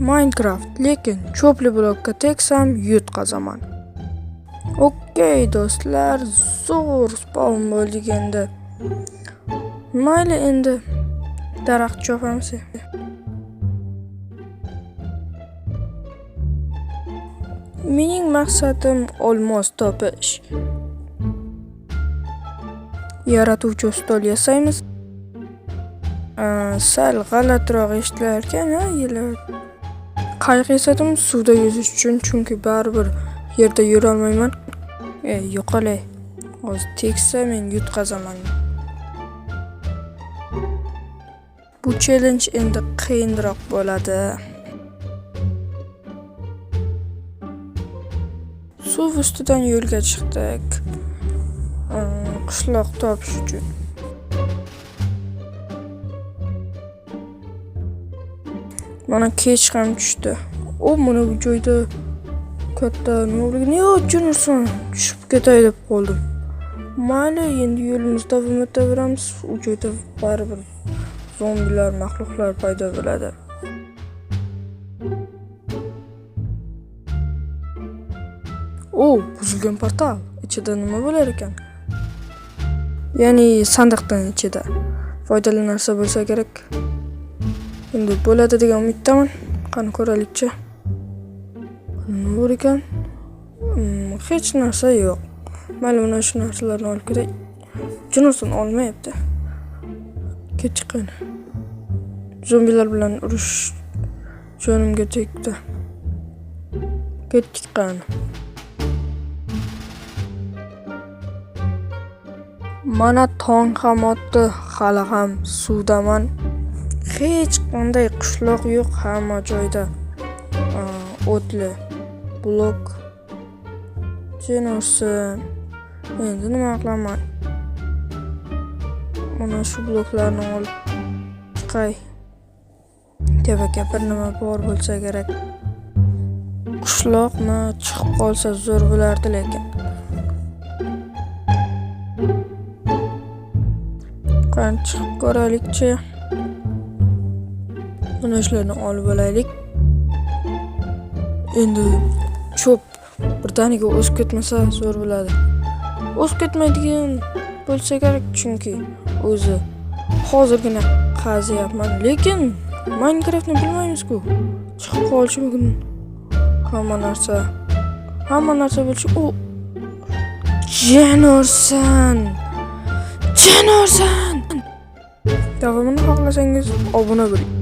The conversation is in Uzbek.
Minecraft, lekin cho'pli blokka tegsam yutqazaman. Okey do'stlar, zo'r spawn bo'ldik endi. Mayli, endi daraxt chopamiz. Mening maqsadim olmos topish. Yaratuvchi stol yasaymiz. Sal g'alatiroq eshitilar ekan, ha, yili. Qayiq yasadim suvda yuzish uchun, chunki baribir yerda yurolmayman. Yo'qolay. Hozir tegsa men yutqazaman. Bu challenge endi qiyinroq bo'ladi. Suv ustidan yo'lga chiqdik. Qishloq topish uchun. Mana kech ham tushdi. O, mana bu joyda katta nima bo'lgan? Yo'q, jin tushib ketay deb qoldim. Mayli, endi yo'limizni davom etaveramiz. U joyda baribir zombilar, maxluqlar paydo bo'ladi. O, buzilgan portal. Ichida nima bo'lar ekan? Ya'ni sandiqdan ichida foydali narsa bo'lsa kerak. Endi bo'ladi degan umiddaman. Qani ko'raylikchi. Nima bor ekan? Hech narsa yo'q. Mayli, mana shu narsalarni olib ketay. Jin olmayapti. Ketdik qani. Zombilar bilan urush jonimga tegdi. Ketdik qani. Mana tong ham otdi, hali ham suvdaman. Hech qanday qishloq yo'q, hamma joyda o'tli blok. Jin ursin. Endi nima qilaman? Mana shu bloklarni olib chiqay. Tepaga bir nima bor bo'lsa kerak. Qishloqmi chiqib qolsa zo'r bo'lardi lekin. Qani chiqib ko'raylikchi. Mana shularni olib olaylik. Endi cho'p birdaniga o'sib ketmasa zo'r bo'ladi. O'sib ketmaydigan bo'lsa kerak, chunki o'zi hozirgina qazyapman, lekin Minecraftni bilmaymiz-ku. Chiqib qolishi mumkin. Hamma narsa bo'lishi. O, jin ursin. Jin ursin. Davomini xohlasangiz obuna bo'ling.